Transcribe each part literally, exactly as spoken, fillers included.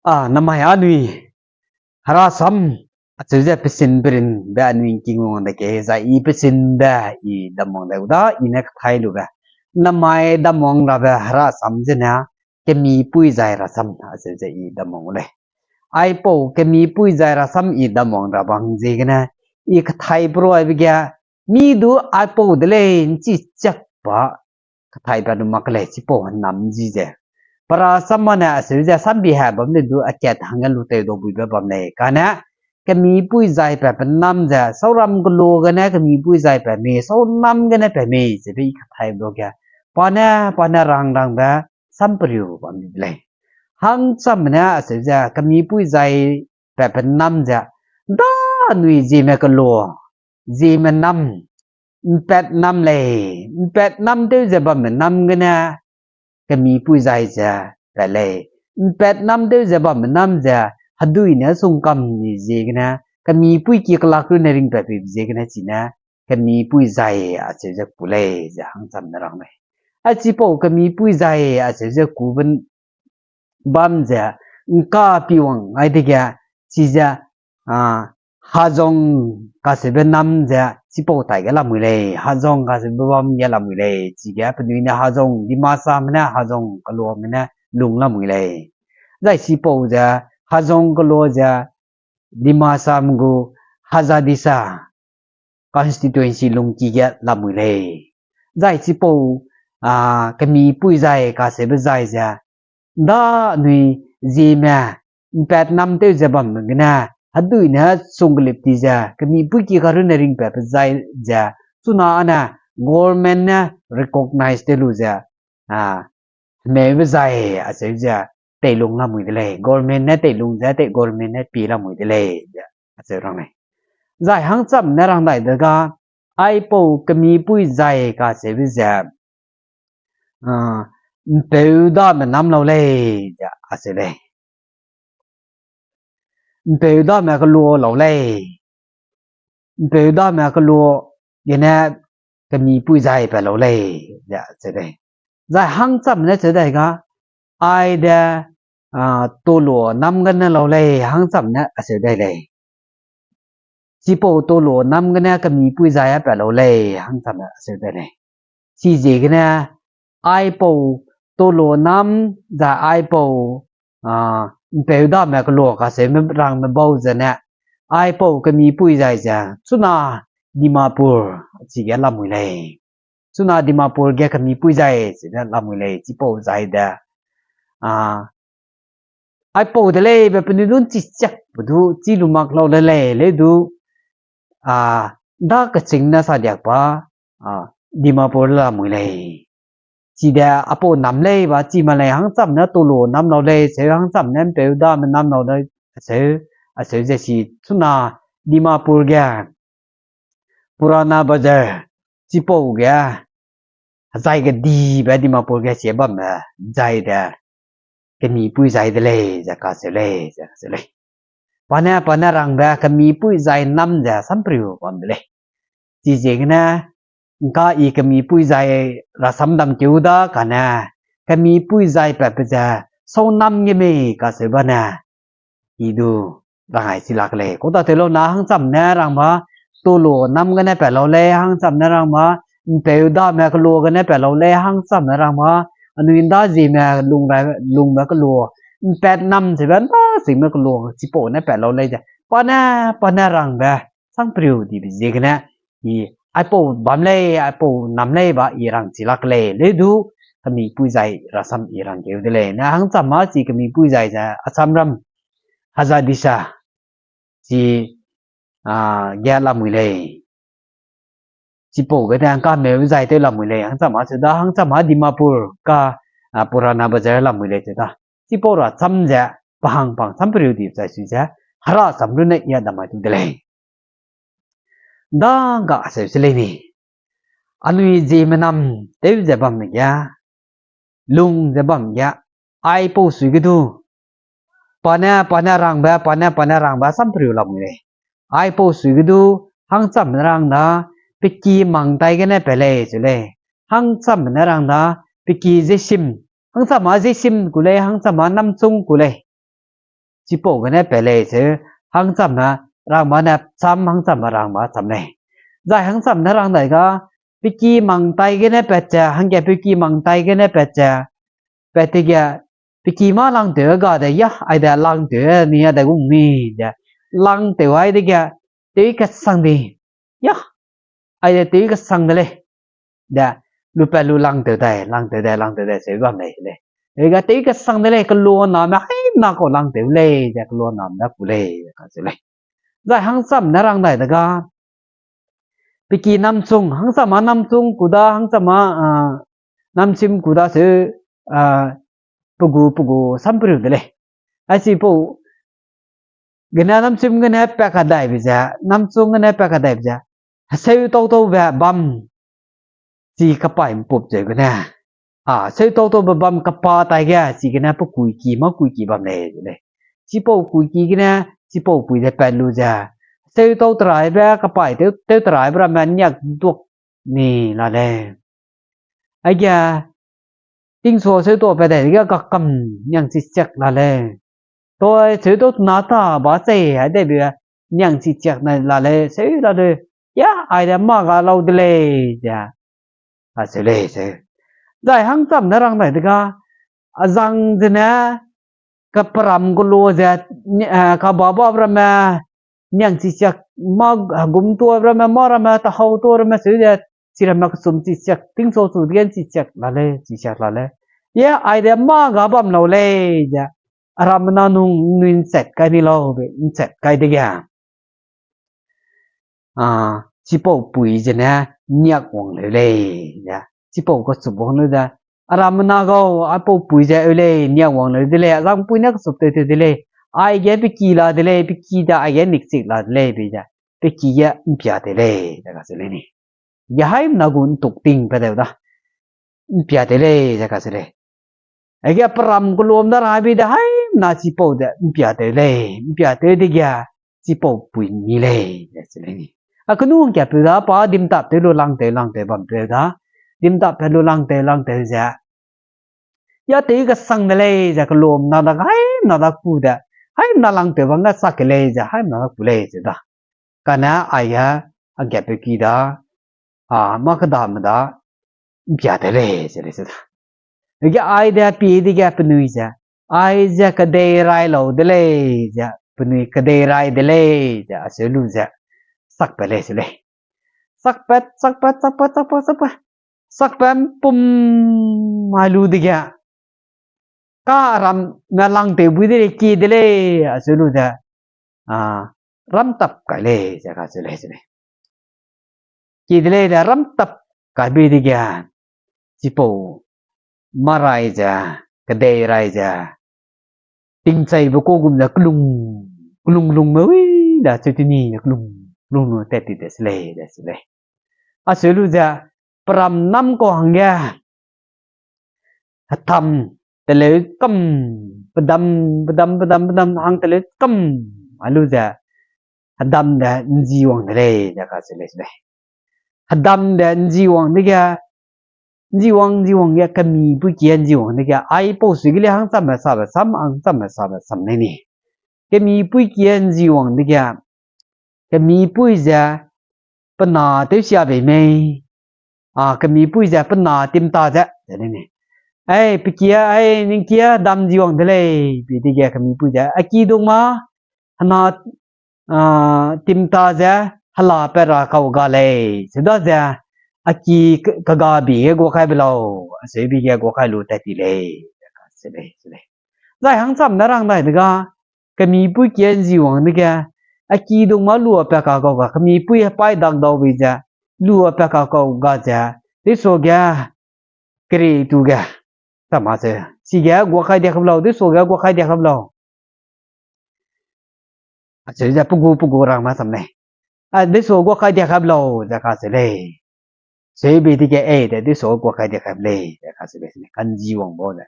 A, namai anui, herasam, acheu ze pesin perinbe anui ’ngking wang de ke, zai i pesinbe, i damwang de da, i ne kathai lube. Namai damwang rabe herasam zene, kemipui zai rasam, acheu ze i damwang gu lei. Aipau kemipui zai rasam i damwang ra bang ziegene, i kathai peruaibe ge, mi du aipau de lei ’nchi chiak pa, kathai pa du mak lei, chipau hênam ji ze. Perasam mane acheu ze sambi ha bam de du akat hangge lu tew dau buibe bam lei. Kane, kemipui zai pa penam ze, sauram kelo gene kemipui zai pa mei, saunam gene pa mei, zebe i kathai dau ge. Pa ne, pa ne rang rangbe, samperiu bam de lei. Hangcham ne acheu ze, kemipui zai pa penam ze, da anui Zeme kelo, Zeme nam, ’mpat nam lei, ’mpat nam tew ze bamme nam gene, kemipui zai ze, pat lei, ’mpat nam tew ze bamme nam ze, hedui ne sungkam ni ziegene, kemipui ki kelak runne ringpat peibe ziegene chine, kemipui zai acheu ze ku lei ze hangcham ne rang lei. A chipau kemipui zai acheu ze ku bam ze, ’ngka piwang ai dege, chize, a, hazong kaseube nam ze, chipau tai ge lamui lei, hazong kaseube bam ge lamui lei, chige penui ne hazong, Dimasame ne hazong keloame ne lung lamui lei. Zai chipau ze, hazong kelo ze, Dimasam gu Hazadisa constituency lungki ge lamui lei. Zai chipau, a, kemipui zai kaseube zai ze, da anui Zeme, ’mpat nam tew ze bamme gene, hedui ne sungkelip ti ze, kemipui ki karunne ringpatbe zai ze, chuna ane government ne recognize tew lu ze, a, hemeube zai acheu ze, teilung lamui de lei, government ne teilung ze, tei government ne pie lamui de lei, ze acheu rang lei. Zai hangcham ne rang dai dega, aipau kemipui zai kaseube ze, a, ’mpeudame nam lau lei, ze acheu lei. ’Mpeudame kelo lau lei. ’Mpeudame kelo gene kemipui zai pa lau lei, ze acheu lei. Zai hangcham ne cheu dai ga, aide, a, tolo nam gene lau lei, hangcham ne acheu dai lei. Chipau tolo nam gene kemipui zai a pa lau lei, hangcham ne acheu dai lei. Chiziegene, aipau tolo nam zai aipau, a, ’mpeudame kelo kaseume rangme bau zene, aipau kemipui zai ze, chuna Dimapur chige lamui lei. Chuna Dimapur ge kemipui zai chige lamui lei, chipau zai de. A, aipau de leibe penui du ’nchi chiak pe du, chi lu mak lau le lei, leu du, a, da keching ne sa diak pa, a, Dimapur lamui lei. Chide apau nam lei ba, chi ma lei hangcham ne tolo nam lau lei, seu hangcham ne ’mpeudame nam lau lei, seu, aseu ze si chuna Dimapur ge, Purana Bazar, chipau ge, zai kedibe Dimapur ge sie bamme, zai de, kemipui zai de lei, ze kaseu lei, ze kaseu lei. Pa ne, pa ne rangbe, kemipui zai nam ze sampriu bam de lei. Chiziegene, ’ngka i kemipui zai rasam dam keu da kane, kemipui zai patbe ze, saunam ge mei kaseu bane, i du rangai chi lak lei. Kau da tew lau na hangcham ne rangba, tolo nam gene pat lau lei, hangcham ne rangba, ’mpeudame kelo gene pat lau lei, hangcham ne rangba, anui ’nda Zeme lung ra, lungbe kelo, ’mpat nam chebe ’nda Zeme kelo, chipau ne pat lau lei ze. Pa ne, pa ne rangbe, sampriu dibe ziegene, i aipau bam lei, aipau nam lei ba, i rang chi lak lei, leu du, kemipui zai rasam i rang keu de lei. Ne hangcham ma chi kemipui zai ze, Assamram, Hazadisa, chi, a, ge lamui lei. Chipau gede ’ngka meu zai tew lamui lei, hangcham ma cheu da, hangcham ma Dimapur ka, a, Purana Bazar lamui lei cheu da. Chipau ra cham ze, pa hang pang sampriu di zai sui ze, herasam runne i a damai tu de lei. Da ’ngga aseu se lei ni. Anui Zeme nam tew ze bamme ge, lung ze bam ge, aipau sui ge du, pa ne, pa ne rangbe, pa ne, pa ne rangbe, sampriu lamui lei. Aipau sui ge du, hangcham ne rang da, peki mang tai gene pat lei, cheu lei. Hangcham ne rang da, peki Zesim. Hangcham ma Zesim ku lei, hangcham ma Namchung ku lei. chipau gene pat lei seu, hangcham ne rangma ne cham, hangcham ne rangma cham lei. Zai hangcham ne rang dai ga, peki mang tai gene pat ze, hangge peki mang tai gene pat ze, pat dege, peki mâ langtew ga de, ya, aide langtew ni a de gung ni ze, langtew ai dege, tew kesang di, ya, aide tew kesang de lei. De, lupat lu langtew dai, langtew dai, langtew dai, seu bam lei lei. Ega tew kesang de lei, keloa name haimna kau langtew lei, ze keloa name da ku lei, ze kacheu lei. Zai hangcham ne rang dai de ga, peki namchung, hangcham a namchung ku da, hangcham a, a, namchim ku da seu, a, pe gu, pe gu samperu de lei. Ai chipau gene namchim gene pa kadaibe ze, namchung gene pa kadaibe ze, heseu tau taube bam, chi kapai mpup zeu gene, a, seu tau taube bam kapa tai ge, chigene pe kuiki mâ kuiki bam lei ze lei. Chipau kuiki gene, chipau pui ze pat lu ze, seu tau teraibe, kapai tew, tew teraibe ramme niak duak ni la lei. Aige, tingsa seu tau pat dai ge kakam niang chi chiak la lei. Toi seu tau tena ta ba chei, aide be niang chi chiak na la lei, seu la lei. Ya, aide mâ ga lau de lei, ze. Acheu lei seu. Zai hangcham ne rang dai de ga, azang zene, kaperam kelo ze, ni-, eh, kababa ramme, niang chi chiak, mâ, hegum tua ramme, mâ ramme, tahau tua ramme, seu ze, chi ramme kesum chi chiak, tingsa chu dege chi chiak la lei, chi chiak la lei. Ye, aide mâ ga bam lau lei, ze, arammena nung nui nchat kai ni lau, be, nchat kai dege. A, chipau pui zene niak wang leu lei, ze. Chipau kesup wang leu ze. Arammena gau, aipau pui ze eu lei, niak wang leu de lei, azangpui ne kesup tew tew de lei. Aige peki la de lei, peki de aige nikchik la de lei, be ze. Peki ge mpia tew lei, ze kacheu lei ni. Ge haimna gu ntuk ting pat deu da. Mpia tew lei, ze kacheu lei. Aige peram kelum da ra bi de haimna chipau de mpia tew lei, mpia tew dege chipau pui ni lei, ze cheu lei ni. A kenu hangkapeu da pa dimtap tew lu langtew, langtew bam peu da. Dimtap pat lu langtew, langtew ze. Ya tew kesang de lei, ze kelumna da haimna da ku de. Haimna langtew bam da chak ke lei, ze haimna da ku lei, ze da. Kane aige hangkapeu ki da, a, mâ kedame da, mpia tew lei, ze lei se da. Ge aide pie dege penui ze, aize kedei rai lau de lei, ze penui kedei rai de lei, ze aseu lu ze, sakpat lei se lei. Sakpat, sakpat, sakpat, sakpat, sakpat. Sakpat mpum mai lu dege. Ka ramme langtew bui de lei, kie de lei, aseu lu ze, a, ramtap kai lei, ze kacheu lei se lei. Kie de lei de ramtap kai bi dege, chipau mâ rai ze, kedei rai ze, tingchaibe kau gum ze kelung, kelung lungme wi, da cheu teni ze kelung, kelung lu tat ti de se lei, de se lei. Aseu lu ze, peram nam kau hangge, hedam teleu kam, pedam, pedam, pedam, pedam, hang teleu kam, a lu ze, hedam de nji wang de lei, ze kacheu lei se lei. Hedam de nji wang dege, nji wang, nji wang ge kemipui kie nji wang dege, aipau sui ge lei hangchamme sabe sam, hangchamme sabe sam lei ni. Kemipui kie nji wang dege, kemipui ze pe na tewsia bei mei, a, kemipui ze pe na timta ze, ze lei ni. Ei, pe kia, ei, ning kia dam nji wang de lei, pe dege kemipui ze, a ki dung ma, hena, a, timta ze, hela pat ra kau ga lei, cheu da ze, a ki k-, kega bi ge guakai be lau, aseu bi ge guakai lu tat ti lei, ze ka se lei, se lei. Zai hangcham ne rang dai dege, kemipui kie nji wang dege, a ki dung ma lua pat ka kau ga, kemipui hepai dak dau bei ze, lua pat ka kau ga ze, tewsua ge, keri tu ge, chama se, chige guakai dia kau lau, tewsua ge guakai dia kau lau. Acheu ze pe gu, pe gu rang ma cham lei. A, tewsua guakai dia kau lau, ze kacheu lei. Seu bi dege, ei, de, tewsua guakai dia kau lei, ze kacheu lei, kanji wang bau ze.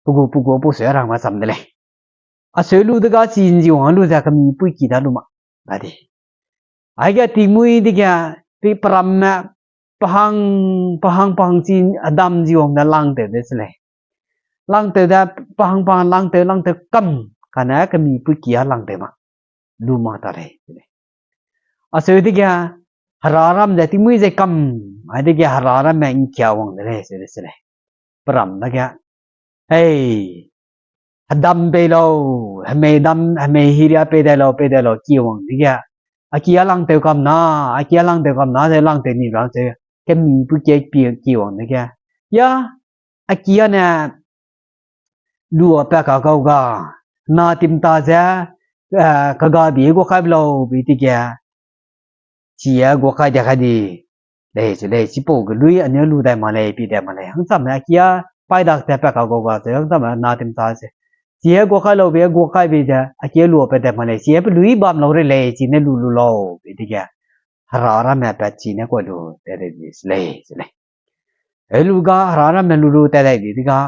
Pe gu, pe gu, pe seu rang ma cham de lei. Aseu lu dege chi nji wang lu ze kemipui ki da lu ma. Da di. Aige tingmui dege, pe, peramme, pehang, pehang, pehang chi hedam nji wang de langtew de se lei. Langtew de, pehang, pehang, langtew, langtew kam, kane kemipui ki a langtew ma, lu mak ta lei, se lei. Aseu dege, hera ram ze tingmuî ze kam, ai dege hera ramme ’ngkia wang de lei, se lei, se lei. Peram dage, hei, hedam pei lau, hemei dam, hemei hiria pei dai lau, pei dai lau, ki wang dege, a ki a langtew kam na, a ki a langtew kam na, ze langtew ni rang ze, kemipui ki pi ki wang dege, ya, a ki a ne, lu a pat ka kau ga, na timta ze, eh, kagabi guakaibe lau, bi dege, chi a guakai de kai di, lei, se lei, chipau ge lui, anui lu dai ma lei, pi dai ma lei, hangcham ne a ki a, paî dak ze pat ka kau ga, ze hangcham ne na timta ze, chi a guakai lau, bi a guakai bi ze, a ki a lu a pat dai ma lei, chi a pe lui bam lau re lei, chi ne lu lu lau, bi dege, hera ramme pat chi ne kua lu, tat dai di se lei, se lei. Helu ga hera ramme lu lu tat dai di dega,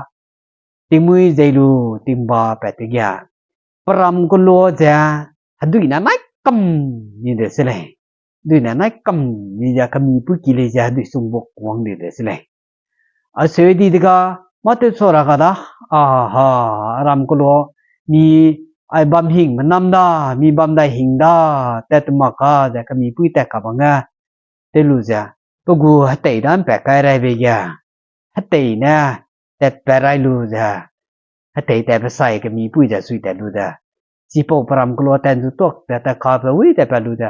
tingmuî zei lu, tingba pat dege, peram kelo ze, hedui ne nai kam ni de se lei. Hedui ne nai kam ni ze kemipui ki lei ze hedui sung buk wang di de se lei. Aseu di dega, mâ tew sa ra ka da, aha, ram kelo, mi ai bam hingme nam da, mi bam dai hing da, tat mak ka ze kemipui tat ka bang ge, tew lu ze, pe gu hetei da ’mpat kai raibe ge, hetei ne tatpat rai lu ze, hetei tatbe sai kemipui ze suitat lu ze, chipau peram kelo tat zu tuak ze tat kabe wi tatpat lu ze,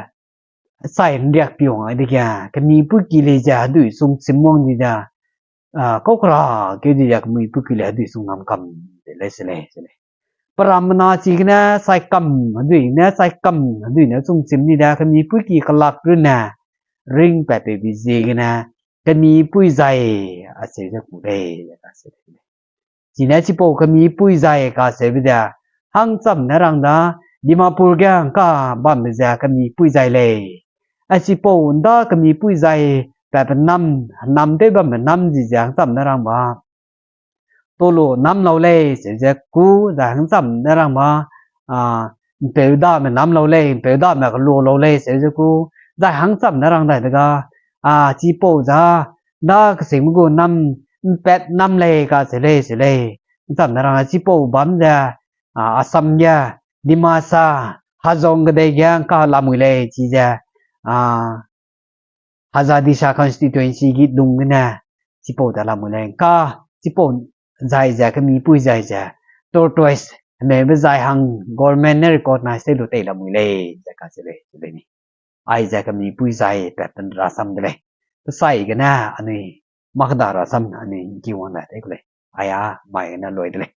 sai ’ndiak pi wang ai dege, kemipui ki lei ze hedui sung chim wang di ze, ah, kau kera keu di ze kemipui ki lei hedui sung nam kam de lei se lei, se lei. Peram mena chigene sai kam, hedui ne sai kam, hedui ne sung chim ni de, kemipui ki kelak runne, ringpat peibe ziegene, kemipui zai, acheu ze ku lei, ze kacheu lei. Chine chipau kemipui zai kacheube ze, hangcham ne rang da, Dimapur ge ’ngka bambe ze kemipui zai lei. A chipau ’nda kemipui zai, patbe nam, nam tew bambe nam di ze hangcham ne rang ba, tolo nam lau lei, seu ze ku, zai hangcham ne rang ba, ah, ’mpeu dame nam lau lei, ’mpeu dame kelo lau lei, seu ze ku, zai hangcham ne rang dai dega, ah, chipau za, ’nda kesingme gu nam, ’mpat nam lei kacheu lei, seu lei, hangcham ne rang chipau bam ze, ah, Assam ge, Dimasa, Hajong kedei ge ’ngka lamui lei, chize, ah, Hazarighat constituency gi dung gene, chipau da lamui lei, ’ngka, chipau zai ze, kemipui zai ze, tortoise, hemeube zai hang government ne recognize tew lu tei lamui lei, ze kacheu lei, cheu lei ni. Aize kemipui zai pat pen rasam de lei. Pesai gene anui, mâ keda rasam anui ’ngki wang la tei ku lei. Aia, mai gene lui de lei.